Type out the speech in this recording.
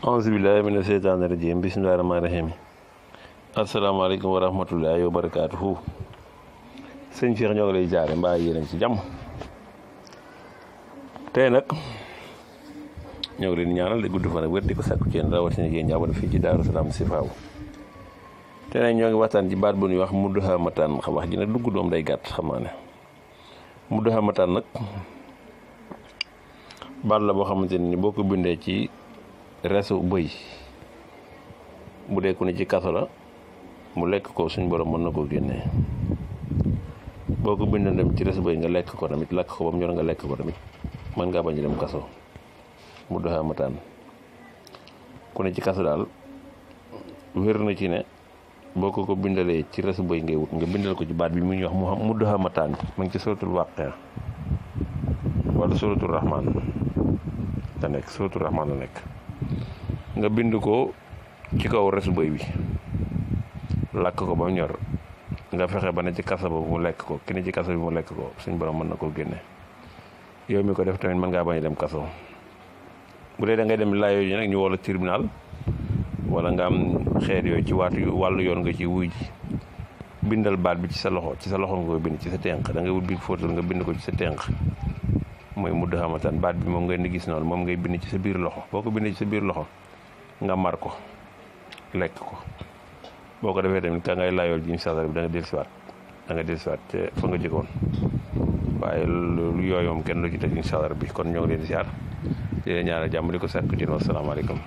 Auzubillahi mina sheytaani rajiim bismillahi rahmaani rahiim asalaamaaleykum wa rahmatullahi wa barakaatuhu. sëñ Cheikh ñoo ngi lay jaare mbaa yéen a ngi ci jàmm. tey nag ñoo ngi leen ñaanal di gudd fan ak wér di ko sàkku ci yéen rawatina yéen ñaawal fii ci Daaru Salaam Sifaaw. te nag ñoo ngi waxtaan ci baat bu ñuy wax Mudahamatan xam wax ji nag dugg doom day gàtt xam naa ne Mudahamatan nag baat la boo xamante ni boo ko bindee ci resu bëy bu dee ku ne ci kaso la mu lekk ko suñ borom mën na koo génnee. boo ko bindoon dem ci resu bëy nga lekk ko tamit lakk ko ba mu ñor nga lekk ko tamit mën ngaa bañ a dem kaso. Mudahamatan ku ne ci kaso daal wér na ci ne boo ko bindalee ci resu bëy ngay wut nga bindal ko ci baat bi mu ñuy wax Mudahamatan ma ngi ci suratul Waqi'a wala suratul Rahman la nekk suratul Rahman la nekk. nga bind ko ci kaw resu bëy bi lakk ko ba mu ñor nga fexe ba ne ci kaso ba mu lekk ko ki ne ci kaso bi mu lekk ko suñ borom mën na koo génne. yow mi ko def tamit mën ngaa bañ a dem kaso. bu dee da ngay dem laayoo ji nag ñu woo la tribunal wala nga am xeet yooyu ci wàllu yoon nga ci wuy ji bindal baat bi ci sa loxo nga koy bind ci sa tenq da ngay wut bi fóotal nga bind ko ci sa tenq mooy Mudahamatan baat bi moom ngeen di gis noonu moom ngay bind ci sa biir loxo. boo ko bindee ci sa biir loxo nga mar ko lekk ko boo ko defee tamit ka ngay layool ji incha allah da nga dellusiwaat te fa nga jëkkoon waaye lu yooyu moom kenn du ci teg incha allah bi kon ñoo ngi leen di ziar di leen ñaanal jàmm di ko sàkku ci noonu asalaamaaleykum.